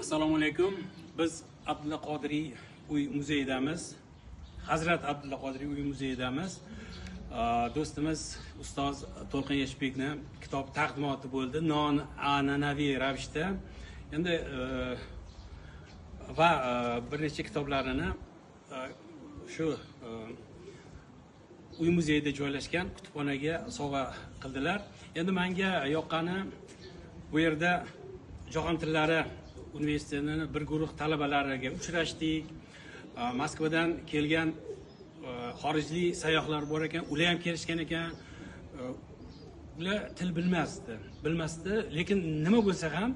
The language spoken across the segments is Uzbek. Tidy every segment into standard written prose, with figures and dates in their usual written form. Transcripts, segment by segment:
Assalomu alaykum. Biz Abdulla Qodiriy uy muzeyidamiz. Hazrat Abdulla Qodiriy uy muzeyidamiz. Do'stimiz ustoz To'lqin Eshbekni kitob taqdimoti bo'ldi noan'anaviy ravishda. Endi va bir necha kitoblarini shu uy muzeyida joylashgan kutubxonaga sovg'a qildilar. Endi menga yoqqani bu yerda Jahon tillari universitetining bir guruh talabalariga uchrashdik. Moskvadan kelgan xorijlik sayyohlar bor ekan, ular ham kelishgan ekan. Ular til bilmasdi, lekin nima bo'lsa ham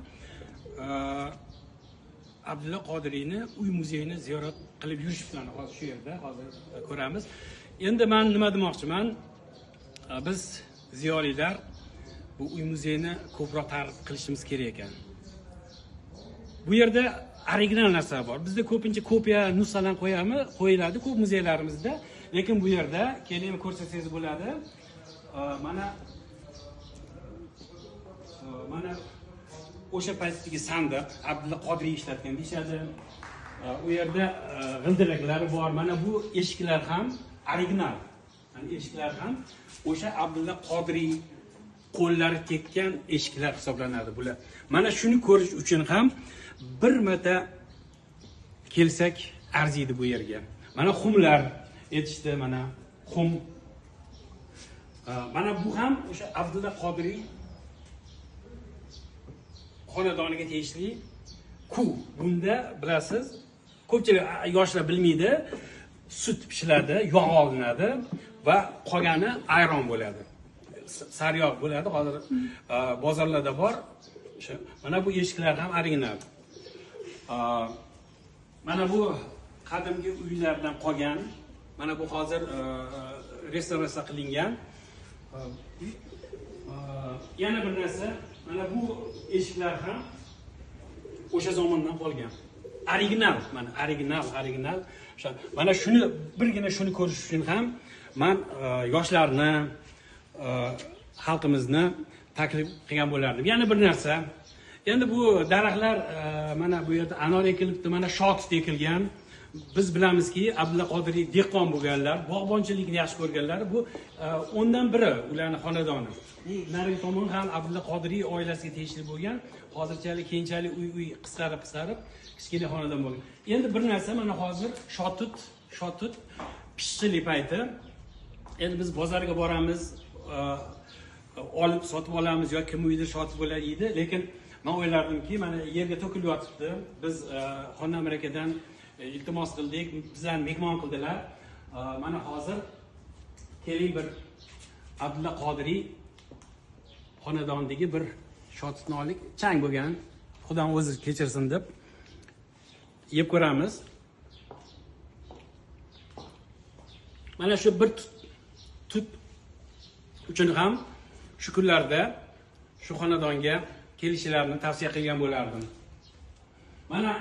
Abdulla Qodiriyni uy muzeyini ziyorat qilib yurishibdi. Hozir shu yerda hozir ko'ramiz. Endi men nima demoqchiman? Biz ziyolilar bu uy muzeyini ko'proq targ'ib qilishimiz kerak ekan. Bu yerda original narsa bor. Bizda ko'pincha kopiya nusxalar qo'yiladi ko'p muzeylarimizda, lekin bu yerda keling ko'rsangiz bo'ladi. Mana o'sha paytdagi sandiq Abdulla Qodiriy ishlatgan deyishadi. U yerda g'ildiraklari bor. Mana bu eshiklar ham original. Mana eshiklar ham o'sha Abdulla Qodiriy qo'llari tekkan eshiklar hisoblanadi bular. Mana shuni ko'rish uchun ham bir marta kelsak arziydi bu yerga. Mana xumlar etishdi, mana xum. Mana bu ham o'sha Abdulla Qodiriy xonadoniga tegishli ku. Bunda bilasiz, ko'pchilik yoshlar bilmaydi, sut pishiladi, yog' olinadi va qolgani ayron bo'ladi. Sariyog' bo'ladi. Hozir bozorlarda bor. O'sha mana bu eshiklar ham original. Mana bu qadimgi uylardan qolgan. Mana bu hozir restavratsiya qilingan. Yana bir narsa, mana bu eshiklar ham o'sha zamondan qolgan. Original, mana original, original. O'sha mana shuni birgina shuni ko'rish uchun ham men yoshlarni, xalqimizni taklif qilgan bo'lardim. Yana bir narsa, endi bu daraxtlar mana bu yerda anor ekilibdi, mana shotut ekilgan. Biz bilamizki, Abdulla Qodiriy dehqon bo'lganlar, bog'bonchilikni yaxshi ko'rganlar. Bu 10dan biri ularning xonadoni. Bu narigi tomon ham Abdulla Qodiriy oilasiga tegishli bo'lgan. Hozirchalik keyinchalik uy qisqarib kichkina xonadon bo'lgan. Endi bir narsa, mana hozir shotut pishchilik payti. Endi biz bozorga boramiz, olib sotib olamiz yoki kim uyida shotut bo'ladi deydi. Lekin men o'ylardimki, mana yerga to'kilib yotibdi. Biz Xonamir akadan iltimos qildik, bizlarni mehmon qildilar. Mana hozir keling bir Abdulla Qodiriy xonadonidagi bir shotutni oldik. Chang bo'lgan, Xudo o'zi kechirsin deb yeb ko'ramiz. Mana shu bir tut uchun ham shu kunlarda shu xonadonga kelishlarini tavsiya qilgan bo'lardim. Mana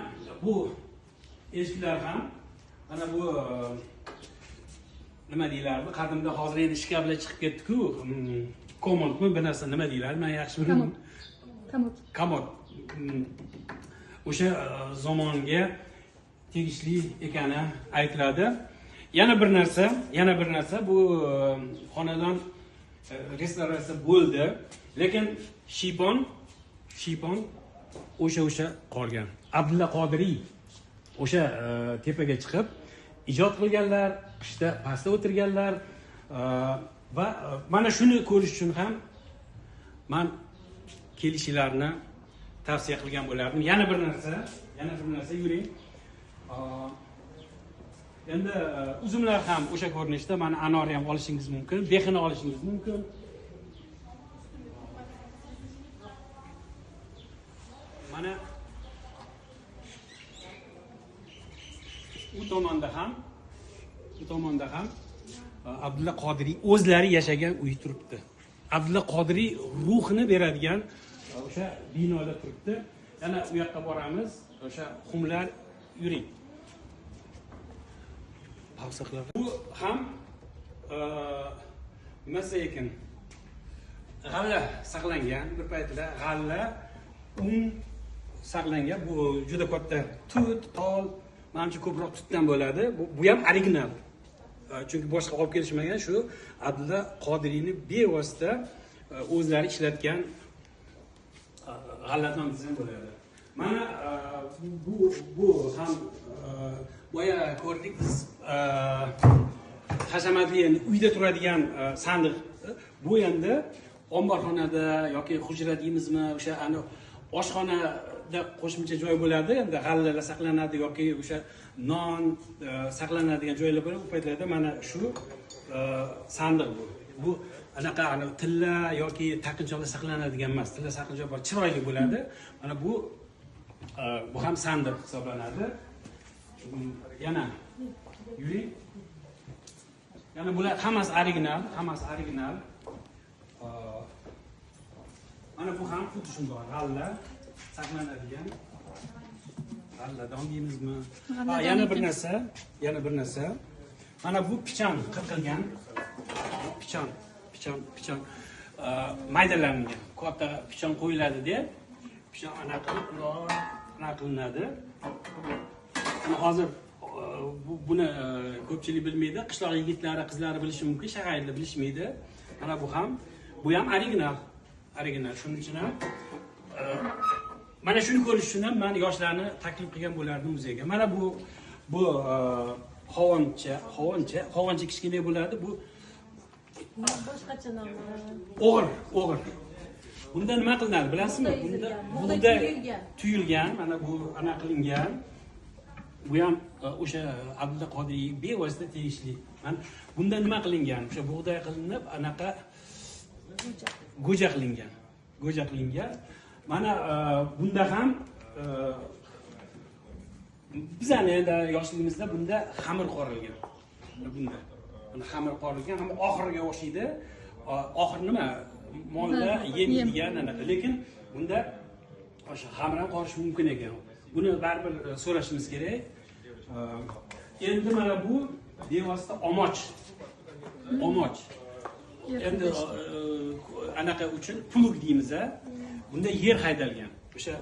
bu eshiklar ham, mana bu nima deyiladi? Qadimda hozir endi shkaflar chiqib ketdi-ku. Komodmi bir narsa nima deyiladi? Men yaxshi bilmayman. Komod. Komod. O'sha zamonga tegishli ekani aytiladi. Yana bir narsa bu xonadon restavratsiya bo'ldi, lekin shiypon o'sha qolgan. Abdulla Qodiriy o'sha tepaga chiqib ijod qilganlar, qishda pastda o'tirganlar va mana shuni ko'rish uchun ham men kelishlarini tavsiya qilgan bo'lardim. Yana bir narsa yuring. Endi uzumlar ham o'sha ko'rinishda, mana anor ham olishingiz mumkin, bexini olishingiz mumkin. Mana u tomonda ham Abdulla Qodiriy o'zlari yashagan uy turibdi. Abdulla Qodiriy ruhini beradigan o'sha binoda turibdi. Yana u yoqqa boramiz, o'sha xumlar, yuring. Bu ham nima ekan? G'alla saqlangan bir paytlar g'alla Un saqlangan. Bu juda katta tut, tol, manimcha ko'proq tutdan bo'ladi. Bu ham original. Chunki boshqa olib kelishmagan, shu Abdulla Qodiriyni bevosita o'zlari ishlatgan g'alladon desam bo'ladi. Mana bu ham boya ko'rdik biz, hashamatli endi uyda turadigan sandiq. Bu endi omborxonada yoki hujra deymizmi, o'sha oshxonada qo'shimcha joy bo'ladi, endi g'allalar saqlanadi yoki o'sha non saqlanadigan joylar bo'ladi. U paytlarda mana shu sandiq bu. Bu anaqa tilla yoki taqinchoqlar saqlanadigan emas. Tilla taqinchoq bor, chiroyli bo'ladi. Mana bu ham sandiq hisoblanadi. Yana yuring. Yana bular hammasi original, hammasi original. Mana bu ham xuddi shunday g'alla saqlanadigan g'alladon deymizmi? Yana bir narsa, yana bir narsa. Mana bu pichan qirqilgan. Pichan maydalangan. Katta pichan qo'yiladi deb pichan anaqa qilib qilinadi. Mana hozir buni ko'pchilik bilmaydi. Qishloq yigitlari, qizlari bilishi mumkin, shaharda bilishmaydi. Mana bu ham original. Original. Shuning uchun ham mana shuni ko'rish uchun ham men yoshlarni taklif qilgan bo'lardim muzeyga. Mana bu hovoncha kichkina bo'ladi. Bu boshqacha nomi. O'g'ir. Bunda nima qilinadi bilasizmi? Bunda bug'doy tuyulgan, mana bu ana qilingan. Bu ham o'sha Abdulla Qodiriy bevosita tegishli. Mana bunda nima qilingan? O'sha bug'doy qilinib, anaqa go'ja qilingan. Go'ja qilingan. Mana bunda ham bizani endi yoshligimizda bunda xamir qorilgan. Bunda mana xamir qorilgan, ham oxiriga o'xshaydi. Oxir nima? Molda yemaydigan anaqa. Lekin bunda o'sha xamir ham qorish mumkin ekan. Buni baribir so'rashimiz kerak. Endi mana bu bevosita omoch. Omoch. Endi anaqa uchun plug deymiz a. Bunda yer haydalgan. O'sha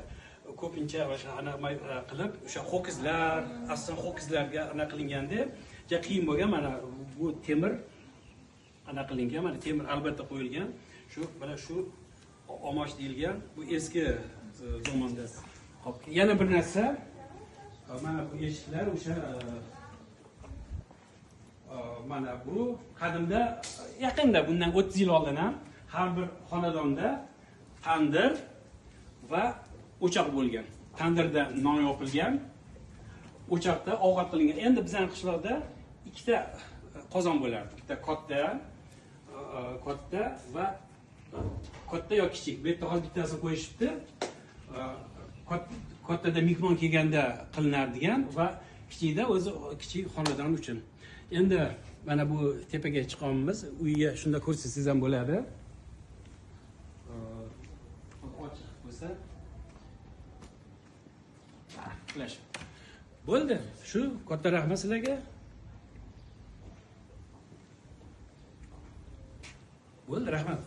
ko'pincha o'sha anaqa qilib, o'sha ho'kizlar, asosan ho'kizlarga ana qilinganda, juda qiyin bo'lgan. Mana bu temir ana qilingan, mana temir albatta qo'yilgan. Shu mana shu omoch deyilgan. Bu eski zamonda. Hop, yana bir narsa, mana bu eshiklar o'sha mana bu qadimda, yaqinda bundan 30 yil oldin ham har bir xonadonda tandir va o'choq bo'lgan. Tandirda non yopilgan, o'choqda ovqat qilingan. Endi bizning qishloqda ikkita qozon bo'lardi. Bitta katta va katta yoki kichik. Bu yerda hozir bittasini qo'yishibdi. Kattada mehmon kelganda qilinadigan va kichikda o'zi kichik xonadon uchun. Endi mana bu tepaga chiqamiz. Uyga shunda ko'rsangiz ham bo'ladi. Ochiq bo'lsa. Flash. Bo'ldi. Shu, katta rahmat sizlarga. Bo'ldi, rahmat.